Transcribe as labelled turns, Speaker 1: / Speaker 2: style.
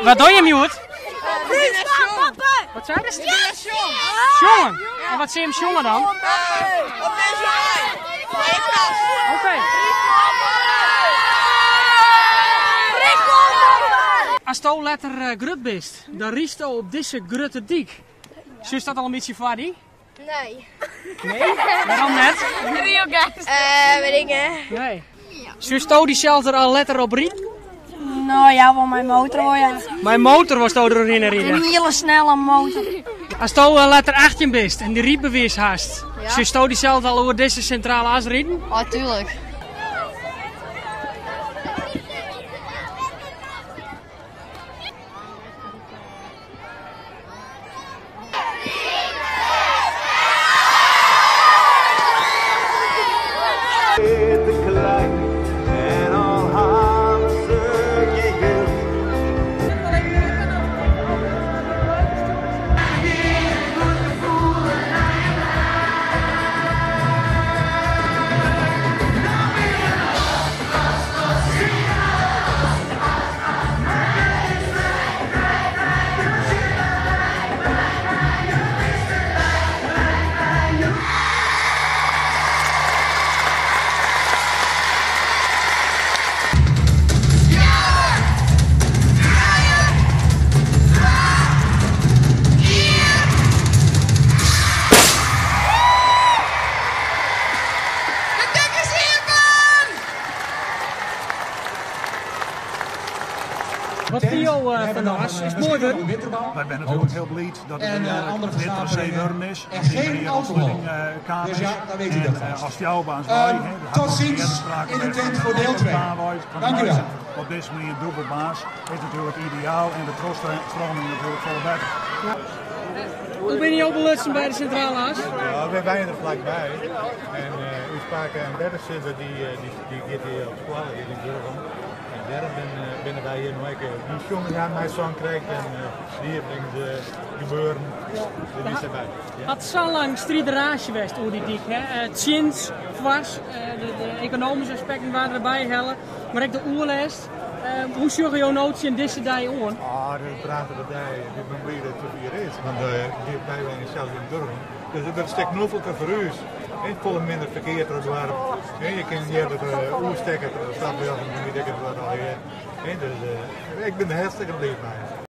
Speaker 1: Wat dogge jim hjoed? Wat seidest? Sjongen. En wat sille jim sjonge dan?
Speaker 2: Op dizze wei.
Speaker 1: Oké. Asto letter grut bist, dan rydsto op dizze grutte dyk. Sjochst dat al in bytsje foar dy?
Speaker 2: Nee.
Speaker 1: Nee? Wêrom net?
Speaker 2: Weet ik net.
Speaker 1: Nee. Sjochsto dysels der al letter op riden?
Speaker 2: No ja, wol mei motor wol ja.
Speaker 1: Mei motor wolsto der oerhinne ride?
Speaker 2: In hiele snelle motor.
Speaker 1: Asto letter 18 bist en dyn rydbewiis hast,
Speaker 2: Ja.
Speaker 1: sjochsto dysels al oer dizze sintrale as riden?
Speaker 2: Oh, tuurlijk. De dyk is iepen!
Speaker 1: Wat fine jo fan de as? Is it moai wurden?
Speaker 3: Wy binne natuerlik hiel bliid dat it úteinlik dit trasee wurden is. En op dy manier ûntsluting kaam is. En as fjouwerbaans wei, hè, der hat wolris earder sprake west fan in inkelde baanwei. Op dizze manier dûbelbaans is natuerlik ideaal en de trochstreaming natuerlik folle better.
Speaker 1: Hoe binne jo belutsen by de Sintrale As?
Speaker 4: Ja, wy wenje der flakby. En ús pake en beppesizzer dy giet hjir op skoalle hjir yn Burgum. En dêrom binne wy hjir no ek. Dy sjonge ha mei song krekt en lievelingsgebeuren. Dêr wie sy by.
Speaker 1: Ja. Hat sa lang strideraasje west oer dy dyk, hè? Tsjin, foar, de ekonomyske aspekten waarden derby helle, mar ek de oerlêst. Hoe sjogge jo no tsjin dizze dei oan?
Speaker 4: Ah, dit is in prachtige dei. Ik bin bliid dat it safier is, want wy wenje sels yn Burgum. Dus it wurdt in stik nofliker foar ús. Folle minder ferkear troch it doarp. Je kinne earder oerstekke troch de stad Burgum, dan wie ek it doarp allegear. Dus ik bin der hartstikke bliid mei.